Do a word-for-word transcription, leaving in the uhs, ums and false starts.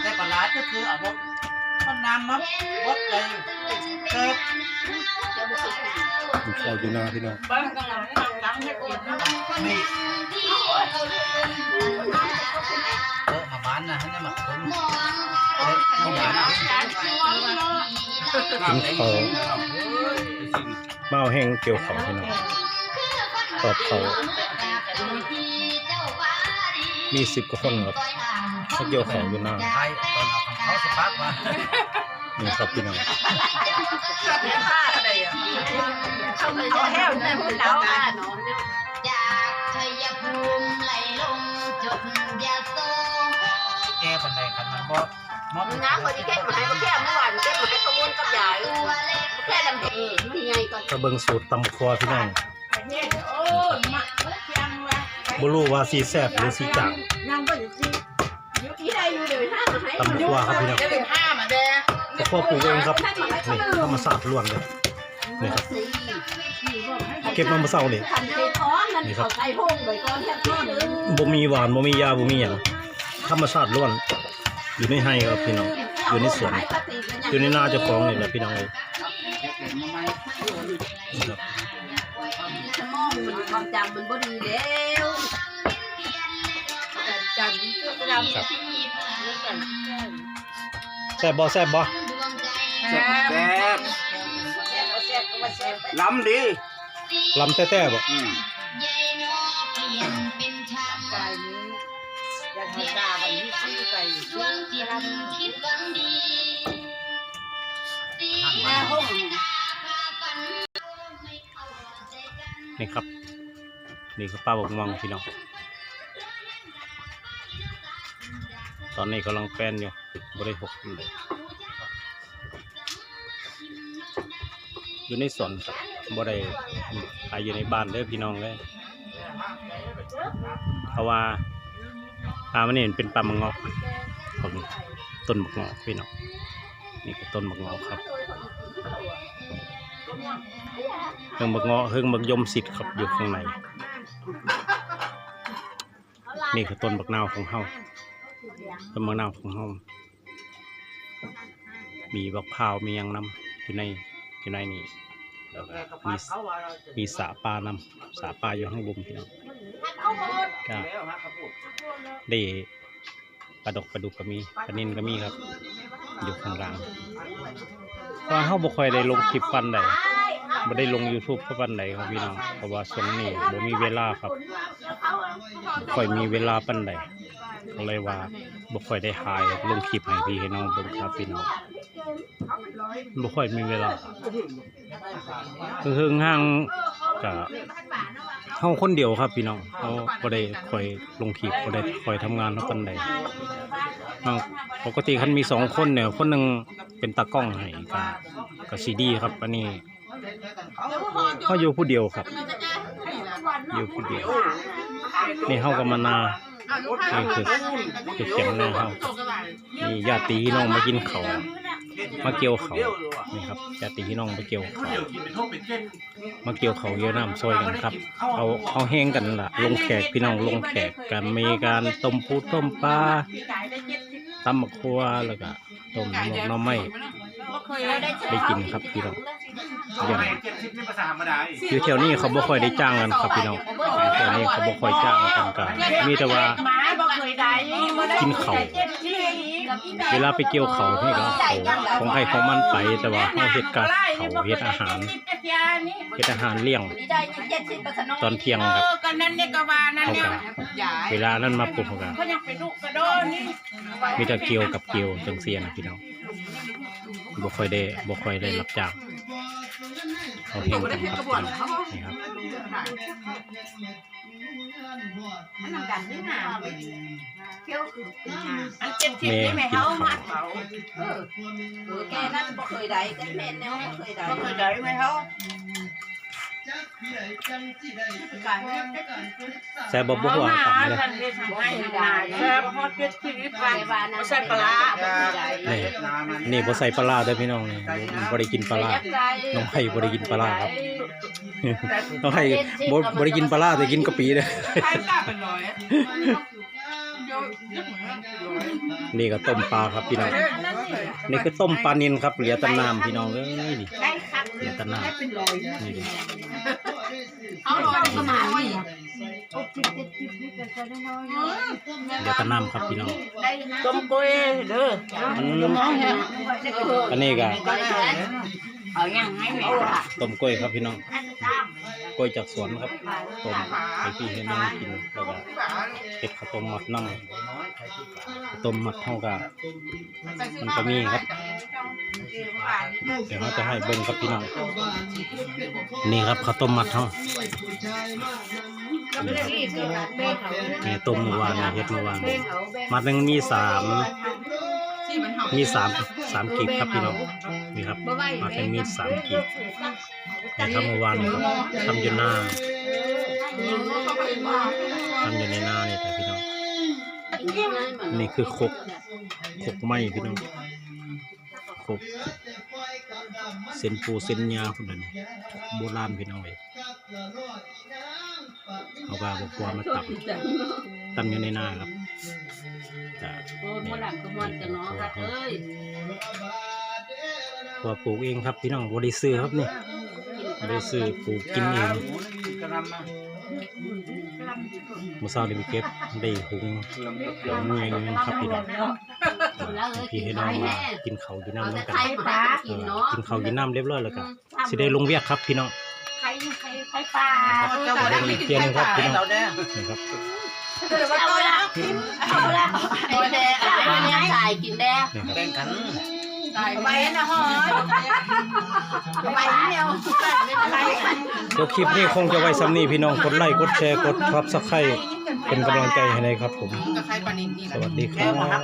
แต่ปลาร้าก็คือเอาพวกต้นน้ำมาบดเลยเกิด กินข้าวอยู่นาพี่น้อง บ้านกำลังตักตังให้กินนะ นี่ เออมาบ้านนะให้ได้มาคุ้ม เออมาบ้านนะ กินข้าว มาเอาแฮงเกี่ยวข้าวพี่น้อง ตอกข้าว มีสิบกว่าคนครับ เขาเกี่ยวข้าวอยู่นา ไทยตอนเอาของเขาสปาร์กมา นี่ครับพี่น้อง เขาแห้วในมือเรา จากชัยภูมิไหลลงจดยะโส แก้ปัญหาคันมันบ่ น้ำมันจะแก้ปัญหา แก้เมื่อวานแก้ปัญหาขบวนกับยาย แก้ลำเออมันไงก่อน ก็เบิ่งสูตรตำครัวพี่น้อง บ่รู้ว่าสิแซ่บหรือสิจาง ตำครัวครับพี่น้อง ครัวปลูกเองครับ นี่ธรรมชาติล้วนเลย นี่ครับ เก็บมาเมื่อเช้านี่ นี่ครับ บ่มีหว่าน บ่มียา บ่มีหยัง ธรรมชาติล้วน อยู่ในไร่ครับพี่น้อง อยู่ในสวน อยู่ในนาเจ้าของนี่แหละพี่น้องเอ้ย นี่ครับ สมองมันความจำมันบ่ดีแล้ว จำ ครับ แซ่บบ่ แซ่บบ่ แซ่บ แซ่บ แซ่บ แซ่บ ล้ำดี ล้ำแท้ๆบ่ อืม นี่ครับ นี่คือป่าบักม่วงพี่น้อง ตอนนี้กำลังแป้นอยู่ บ่ได้หกปานใด อยู่ในสวนครับ บ่ได้ขายอยู่ในบ้านเด้อพี่น้องเด้อ เพราะว่าป่ามันนี่มันเป็นป่าบักเงาะ ของต้นบักเงาะพี่น้อง นี่คือต้นบักเงาะครับ เฮิงบักเงาะ เฮิงบักยมสิทธิ์ครับ อยู่ข้างใน นี่คือต้นบักนาวของเฮา ต้นบักนาวของเฮา มีบักพร้าว มีหยังนำ อยู่ใน อยู่ในนี่ แล้วก็มี มีสระปลานำ สระปลาอยู่ข้างบนพี่น้อง ก็ได้ปลาดกปลาดุกก็มี ปลานิลก็มีครับ อยู่ข้างล่าง เพราะว่าเฮาบ่ค่อยได้ลงคลิปปานใด บ่ได้ลงยูทูบปานใดครับพี่น้อง เพราะว่าช่วงนี้บ่มีเวลาครับ บ่ค่อยมีเวลาปานใด ก็เลยว่าบ่ค่อยได้ถ่ายลงคลิปให้พี่ให้น้องเบิ่งครับพี่น้อง บ่ค่อยมีเวลา เฮิงๆ ห่างก็เฮาคนเดียวครับพี่น้อง เฮาบ่ได้ค่อยลงคลิป บ่ได้ค่อยทำงานเฮาปานใด เฮาปกติคันมีสองคนเนี่ย คนหนึ่งเป็นตากล้องให้ก็ ก็สิดีครับ อันนี้ เฮาอยู่ผู้เดียวครับ อยู่ผู้เดียว นี่เฮาก็มานา นี่คือ คือเถียงนาเฮา มีญาติพี่น้องมากินข้าว มาเกี่ยวข้าว นี่ครับ ญาติพี่น้องมาเกี่ยวข้าว มาเกี่ยวข้าวเกี่ยวน้ำซอยกันครับ เอา เอาแฮงกันล่ะ ลงแขกพี่น้อง ลงแขก ก็มีการต้มปูต้มปลา ตำบักถั่ว แล้วก็ต้มหมกหน่อไม้ ได้กินครับพี่น้อง อย่าง อยู่แถวนี้เขาบ่ค่อยได้จ้างกันครับพี่น้อง อยู่แถวนี้เขาบ่ค่อยจ้างกัน ก็มีแต่ว่ากินข้าว เวลาไปเกี่ยวข้าวนี่ก็เอาข้าวของใครของมันไป แต่ว่าเฮาเฮ็ดกับข้าว เฮ็ดอาหาร เฮ็ดอาหารเลี้ยงตอนเที่ยงครับ เฮาก็เวลานั้นมาปุ๊บเฮาก็มีแต่เกี่ยวกับเกี่ยวจังซี่นะพี่น้อง บ่ค่อยได้ บ่ค่อยได้รับจ้าง เอาแฮงกันครับพี่น้อง นี่ครับ อันนั้นกันนี่นะ เที่ยวคือ อันเจ็ดสิบนี่แม่เฮามาเผา เออ เออ แกนั่นบ่เคยได้ แต่แม่แนวบ่เคยได้ บ่เคยได้แม่เฮา แซ่บบ่ บ่หัวากันเลย แซ่บฮอดเจ็ดสิบ บ่ใส่ปลาร้า นี่ นี่บ่ใส่ปลาร้าเด้อพี่น้อง นี่บ่ได้กินปลาร้า น้องไผ่บ่ได้กินปลาร้าครับ น้องไผ่บ่ บ่ได้กินปลาร้า แต่กินกะปิเด้อ นี่ก็ต้มปลาครับพี่น้อง นี่คือต้มปลานิลครับ เหลือแต่น้ำพี่น้องเอ้ย นี่ เหลือแต่น้ำ นี่ดิ เอาลอยประมาณนี้ เหลือแต่น้ำครับพี่น้อง ต้มกล้วยเด้อ อืม อันนี้ก็ เอายังไงเนี่ย ต้มกล้วยครับพี่น้อง กล้วยจากสวนครับ ต้มให้พี่ให้น้องกิน แล้วก็เฮ็ดข้าวต้มมัดน้ำ ข้าวต้มมัดเฮาก็ มันก็มีครับ เดี๋ยวเราจะให้เบิ่งครับพี่น้อง นี่ครับข้าวต้มมัดเฮา นี่ครับ นี่ต้มเมื่อวานนี่ เฮ็ดเมื่อวานนี่ มัดหนึ่งมีสาม มีสาม สามกีบครับพี่น้อง นี่ครับ มัดหนึ่งมีสามกีบ นี่ทำเมื่อวานนี่ครับ ทำอยู่หน้า ทำอยู่ในหน้านี่ครับพี่น้อง นี่คือครก ครกไม้พี่น้อง ครก เส้นปูเส้นยาพุ่นน่ะนี่ โบราณพี่น้องเอ้ย เอาว่าบ่กลัวมาตำ ตำอยู่ในนาครับ จ้ะ โอ้ย โบราณก็ม่วนแต่เนาะค่ะเอ้ย ว่าปลูกเองครับพี่น้อง บ่ได้ซื้อครับนี่ บ่ได้ซื้อ ปลูกกินเอง มื้อเช้านี่ไปเก็บ ได้หุง หุงเงินครับพี่น้อง พี่ให้น้องมากินข้าวกินน้ำนำกัน ไข่ปลากินเนาะ กินข้าวกินน้ำเรียบร้อยแล้วก็ สิได้ลงเวียกครับพี่น้อง ไข่ ไข่ ไข่ปลา ครับ เออ เดี๋ยวอีกเที่ยงหนึ่งครับพี่น้อง นี่ครับ เอาละ เอาละ เอาละ เอาละ กินแดง นี่ครับ แบ่งกัน ใส่ไว้นะฮะ ไว้เดียว เดี๋ยวคลิปนี้คงจะไว้ส่ำนี้พี่น้อง กดไลค์ กดแชร์ กด Subscribe เป็นกำลังใจให้นะครับผม กับไข่ปลานิลนี่แหละ สวัสดีครับ แก้วมาครับ